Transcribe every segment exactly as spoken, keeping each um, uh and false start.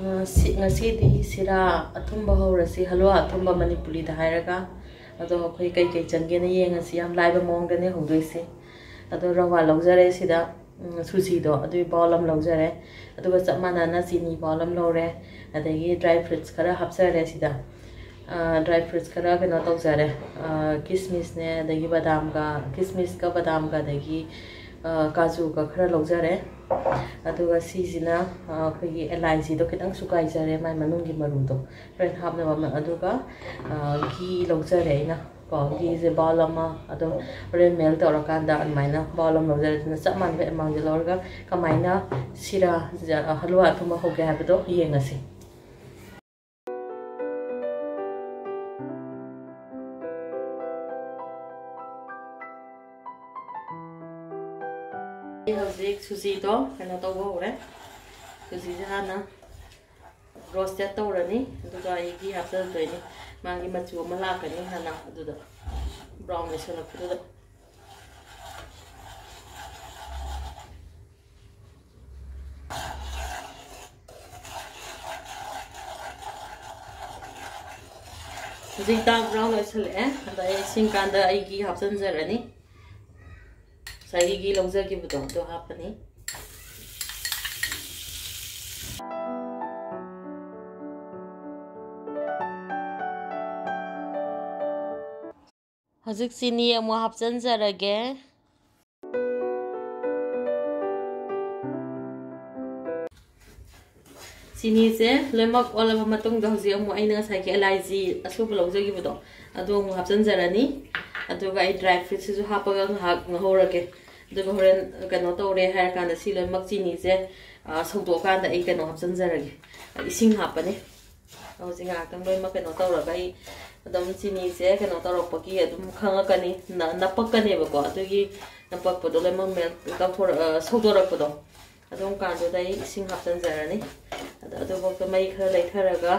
ꯉꯁꯤ, ꯉꯁꯤꯗꯤ ꯁꯤꯔꯥ ꯑꯊꯨꯝꯕ ꯍꯧꯔꯁꯤ, ꯍꯜꯋꯥ ꯑꯊꯨꯝꯕ ꯃꯅꯤꯄꯨꯔꯤꯗ ꯍꯥꯏꯔꯒ꯫ ꯑꯗꯣ ꯑꯩꯈꯣꯏ ꯀꯩꯀꯩ ꯆꯪꯒꯦꯅ ꯌꯦꯡꯉꯁꯤ꯫ ꯌꯥꯝ ꯂꯥꯏꯕ ꯃꯑꯣꯡꯗꯅꯦ ꯍꯧꯗꯣꯏꯁꯦ꯫ ꯑꯗꯣ ꯔꯋꯥ ꯂꯧꯖꯔꯦ ꯁꯤꯗ, ꯎꯝ, ꯁꯨꯖꯤꯗꯣ ꯑꯗꯨꯒꯤ bowl ꯑꯃ ꯂꯧꯖꯔꯦ꯫ ꯑꯗꯨꯒ ꯆꯞ ꯃꯥꯟꯅꯅ ꯆꯤꯅꯤ bowl ꯑꯃ ꯂꯧꯔꯦ꯫ ꯑꯗꯒꯤ dry fruits ꯈꯔ ꯍꯥꯞꯆꯔꯦ ꯁꯤꯗ꯫ ꯑ, dry fruits ꯈꯔ ꯀꯩꯅꯣ ꯇꯧꯖꯔꯦ꯫ ꯑ, ꯀꯤꯁꯃꯤꯁꯅꯦ, ꯑꯗꯒꯤ ꯕꯗꯥꯝꯒ, ꯀꯤꯁꯃꯤꯁꯀ ꯕꯗꯥꯝꯒ, ꯑꯗꯒꯤ, ꯑ, ꯀꯥꯖꯨꯒ ꯈꯔ ꯂꯧꯖꯔꯦ꯫ ꯑꯗꯨꯒ ꯁꯤꯁꯤꯅ, ꯑ, ꯑꯩꯈꯣꯏꯒꯤ ꯑꯦꯂꯥꯏꯆꯤꯗꯣ ꯈꯤꯇꯪ ꯁꯨꯒꯥꯏꯖꯔꯦ, ꯃꯥꯏ ꯃꯅꯨꯡꯒꯤ ꯃꯔꯨꯗꯣ ꯍꯣꯔꯦꯟ ꯍꯥꯞꯅꯕ ꯑꯃ꯫ ꯑꯗꯨꯒ, ꯑ, ꯘꯤ ꯂꯧꯖꯔꯦ ꯑꯩꯅ ꯀꯣ, ꯘꯤꯁꯦ bowl ꯑꯃ꯫ ꯑꯗꯣ ꯍꯣꯔꯦꯟ melt ꯇꯧꯔꯀꯥꯟꯗ ꯑꯗꯨꯃꯥꯏꯅ bowl ꯑꯃ ꯂꯧꯖꯔꯦ꯫ ꯑꯗꯨꯅ ꯆꯞ ꯃꯥꯟꯅꯕ amountꯁꯦ ꯂꯧꯔꯒ ꯀꯃꯥꯏꯅ ꯁꯤꯔꯥ, ꯍꯜꯋꯥ ꯑꯊꯨꯝꯕ ꯍꯧꯒꯦ ꯍꯥꯏꯕꯗꯣ ꯌꯦꯡꯉꯁꯤ꯫ ꯑꯩ ꯍꯧꯖꯤꯛ ꯁꯨꯖꯤꯗꯣ ꯀꯩꯅꯣ ꯇꯧꯕ ꯍꯧꯔꯦ꯫ ꯁꯨꯖꯤꯁꯦ ꯍꯥꯟꯅ roasted ꯇꯧꯔꯅꯤ, ꯑꯗꯨꯒ ꯑꯩ ꯘꯤ ꯍꯥꯞꯆꯤꯜꯂꯛꯇꯣꯏꯅꯤ꯫ ꯃꯥꯒꯤ ꯃꯆꯨ ꯑꯃ ꯂꯥꯛꯀꯅꯤ ꯍꯥꯟꯅ, ꯑꯗꯨꯗ brown ꯑꯣꯏꯁꯜꯂꯛꯄꯗꯨꯗ꯫ ꯍꯧꯖꯤꯛ dark brown ꯑꯣꯏꯁꯜꯂꯛꯑꯦ꯫ ꯑꯗ ꯑꯩ ꯏꯁꯤꯡ ꯀꯥꯟꯗ ꯑꯩ ꯘꯤ ꯍꯥꯞꯆꯤꯟꯖꯔꯅꯤ꯫ ꯉꯁꯥꯏꯒꯤ ꯘꯤ ꯂꯧꯖꯈꯤꯕꯗꯣ ꯑꯗꯨ ꯍꯥꯞꯄꯅꯤ꯫ ꯍꯧꯖꯤꯛ ꯆꯤꯅꯤ ꯑꯃꯨꯛ ꯍꯥꯞꯆꯤꯟꯖꯔꯒꯦ꯫ ꯆꯤꯅꯤꯁꯦ ꯂꯣꯏꯅꯃꯛ ꯑꯣꯜꯂꯕ ꯃꯇꯨꯡꯗ ꯍꯧꯖꯤꯛ ꯑꯃꯨꯛ ꯑꯩꯅ ꯉꯁꯥꯏꯒꯤ ꯑꯦꯂꯥꯏꯆꯤ ꯑꯁꯨꯕ ꯂꯧꯖꯈꯤꯕꯗꯣ ꯑꯗꯨ ꯑꯃꯨꯛ ꯍꯥꯞꯆꯤꯟꯖꯔꯅꯤ꯫ ꯑꯗꯨꯒ ꯑꯩ dry fruitsꯁꯤꯁꯨ ꯍꯥꯞꯄꯒ ꯉꯥꯏꯍꯥꯛ ꯉꯧꯍꯧꯔꯒꯦ꯫ ꯑꯗꯨꯒ ꯍꯣꯔꯦꯟ ꯀꯩꯅꯣ ꯇꯧꯔꯦ ꯍꯥꯏꯔꯀꯥꯟꯗ ꯁꯤ ꯂꯣꯏꯅꯃꯛ ꯆꯤꯅꯤꯁꯦ, ꯑ, ꯁꯧꯗꯣꯛꯑꯀꯥꯟꯗ ꯑꯩ ꯀꯩꯅꯣ ꯍꯥꯞꯆꯤꯟꯖꯔꯒꯦ, ꯏꯁꯤꯡ ꯍꯥꯞꯄꯅꯤ꯫ ꯍꯧꯖꯤꯛ ꯉꯥꯏꯍꯥꯛꯇꯪ ꯂꯣꯏꯅꯃꯛ ꯀꯩꯅꯣ ꯇꯧꯔꯒ ꯑꯩ ꯑꯗꯨꯝ ꯆꯤꯅꯤꯁꯦ ꯀꯩꯅꯣ ꯇꯧꯔꯛꯄꯒꯤ ꯑꯗꯨꯝ ꯈꯪꯉꯛꯀꯅꯤ, ꯅ-, ꯅꯞꯄꯛꯀꯅꯦꯕꯀꯣ꯫ ꯑꯗꯨꯒꯤ ꯅꯞꯄꯛꯄꯗꯣ ꯂꯣꯏꯅꯃꯛ melt ꯇꯧꯊꯣꯔꯛ-, ꯑ, ꯁꯧꯗꯣꯔꯛꯄꯗꯣ, ꯑꯗꯨꯝ ꯀꯥꯟꯗꯨꯗ ꯑꯩ ꯏꯁꯤꯡ ꯍꯥꯞꯆꯤꯟꯖꯔꯅꯤ꯫ ꯑꯗ ꯑꯗꯨꯐꯥꯎꯗ ꯃꯩ ꯈꯔ ꯂꯩꯊꯔꯒ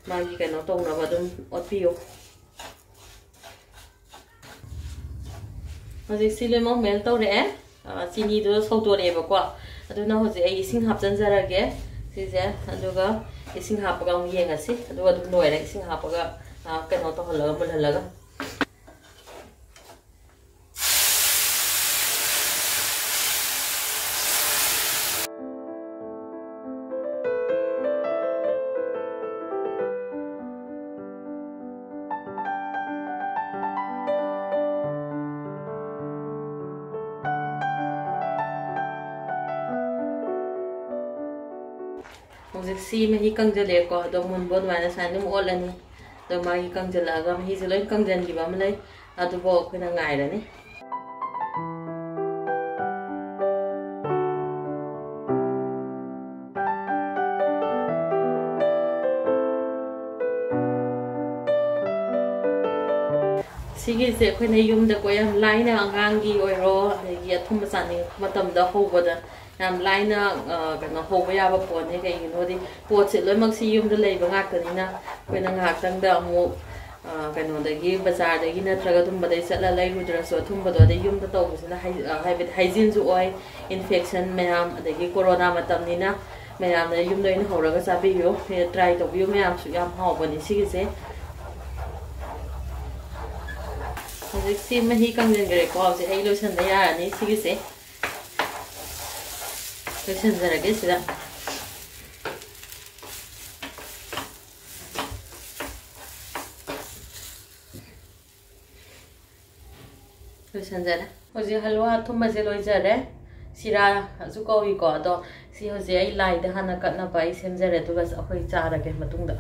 ꯃꯥꯒꯤ ꯀꯩꯅꯣ ꯇꯧꯅꯕ ꯑꯗꯨꯝ ꯑꯣꯠꯄꯤꯌꯨ꯫ ꯍꯧꯖꯤꯛꯁꯤ ꯂꯣꯏꯅꯃꯛ melt ꯇꯧꯔꯛꯑꯦ꯫ ꯑ, ꯆꯤꯅꯤꯗꯣ ꯁꯧꯗꯣꯔꯛꯑꯦꯕꯀꯣ꯫ ꯑꯗꯨꯅ ꯍꯧꯖꯤꯛ ꯑꯩ ꯏꯁꯤꯡ ꯍꯥꯞꯆꯤꯟꯖꯔꯒꯦ꯫ ꯁꯤꯁꯦ ꯑꯗꯨꯒ ꯏꯁꯤꯡ ꯍꯥꯞꯄꯒ ꯑꯃꯨꯛ ꯌꯦꯡꯉꯁꯤ꯫ ꯑꯗꯨꯒ ꯑꯗꯨꯝ ꯂꯣꯏꯔꯦ, ꯏꯁꯤꯡ ꯍꯥꯞꯄꯒ, ꯑ, ꯀꯩꯅꯣ ꯇꯧꯍꯜꯂꯒ, ꯃꯨꯜꯍꯜꯂꯒ꯫ ꯍꯧꯖꯤꯛꯁꯤ ꯃꯍꯤ ꯀꯪꯁꯤꯜꯂꯛꯑꯦꯀꯣ꯫ ꯑꯗꯣ ꯃꯨꯟꯕ ꯑꯗꯨꯃꯥꯏꯅ ꯁꯨꯃꯥꯏꯅ ꯑꯗꯨꯝ ꯑꯣꯠꯂꯅꯤ꯫ ꯑꯗꯣ ꯃꯥꯒꯤ ꯀꯪꯁꯤꯜꯂꯛꯑꯒ ꯃꯍꯤꯁꯦ ꯂꯣꯏ ꯀꯪꯁꯤꯟꯈꯤꯕ ꯑꯃ ꯂꯩ, ꯑꯗꯨꯐꯥꯎ ꯑꯩꯈꯣꯏꯅ ꯉꯥꯏꯔꯅꯤ꯫ ꯁꯤꯒꯤꯁꯦ ꯑꯩꯈꯣꯏꯅ ꯌꯨꯝꯗꯀꯣ ꯌꯥꯝ ꯂꯥꯏꯅ, ꯑꯉꯥꯡꯒꯤ ꯑꯣꯏꯔꯣ, ꯑꯗꯒꯤ ꯑꯊꯨꯝꯕ ꯆꯥꯅꯤꯡꯉꯛꯄ ꯃꯇꯝꯗ ꯍꯧꯕꯗ ꯌꯥꯝ ꯂꯥꯏꯅ, ꯑ, ꯀꯩꯅꯣ, ꯍꯧꯕ ꯌꯥꯕ ꯄꯣꯠꯅꯦ꯫ ꯀꯩꯒꯤꯅꯣꯗꯤ ꯄꯣꯠꯁꯦ ꯂꯣꯏꯅꯃꯛꯁꯤ ꯌꯨꯝꯗ ꯂꯩꯕ ꯉꯥꯛꯇꯅꯤꯅ, ꯑꯩꯈꯣꯏꯅ ꯉꯥꯏꯍꯥꯛꯇꯪꯗ ꯑꯃꯨꯛ, ꯑ, ꯀꯩꯅꯣꯗꯒꯤ, ꯕꯖꯥꯔꯗꯒꯤ ꯅꯠꯇ꯭ꯔꯒ ꯑꯗꯨꯝꯕꯗꯒꯤ ꯆꯠꯂ ꯂꯩꯔꯨꯗ꯭ꯔꯁꯨ, ꯑꯊꯨꯝꯕꯗꯣ ꯑꯗꯩ ꯌꯨꯝꯗ ꯇꯧꯕꯁꯤꯅ ꯍꯥꯏ-, ꯑ, ꯍꯥꯏꯕꯗꯤ ꯍꯥꯏꯖꯤꯟꯁꯨ ꯑꯣꯏ, ꯏꯟꯐꯦꯛꯁꯟ ꯃꯌꯥꯝ, ꯑꯗꯒꯤ ꯀꯣꯔꯣꯅꯥ ꯃꯇꯝꯅꯤꯅ ꯃꯌꯥꯝꯅ ꯌꯨꯝꯗ ꯑꯣꯏꯅ ꯍꯧꯔꯒ ꯆꯥꯕꯤꯌꯨ꯫ ꯇ꯭ꯔꯥꯏ ꯇꯧꯕꯤꯌꯨ ꯃꯌꯥꯝꯁꯨ, ꯌꯥꯝ ꯍꯥꯎꯕꯅꯤ ꯁꯤꯒꯤꯁꯦ꯫ ꯍꯧꯖꯤꯛꯁꯤ ꯃꯍꯤ ꯀꯪꯁꯤꯟꯈ꯭ꯔꯦꯀꯣ꯫ ꯍꯧꯖꯤꯛ ꯑꯩ ꯂꯣꯏꯁꯤꯟꯕ ꯌꯥꯔꯅꯤ ꯁꯤꯒꯤꯁꯦ꯫ ꯂꯣꯏꯁꯤꯟꯖꯔꯒꯦ ꯁꯤꯗ꯫ ꯂꯣꯏꯁꯤꯟꯖꯔꯦ꯫ ꯍꯧꯖꯤꯛ ꯍꯜꯋꯥ ꯑꯊꯨꯝꯕꯁꯦ ꯂꯣꯏꯖꯔꯦ꯫ ꯁꯤꯔꯥꯁꯨ ꯀꯧꯏꯀꯣ꯫ ꯑꯗꯣ ꯁꯤ ꯍꯧꯖꯤꯛ ꯑꯩ ꯂꯥꯏꯗ ꯍꯥꯟꯅ ꯀꯠꯅꯕ ꯑꯩ ꯁꯦꯝꯖꯔꯦ, ꯑꯗꯨꯒ ꯑꯩꯈꯣꯏ ꯆꯥꯔꯒꯦ ꯃꯇꯨꯡꯗ꯫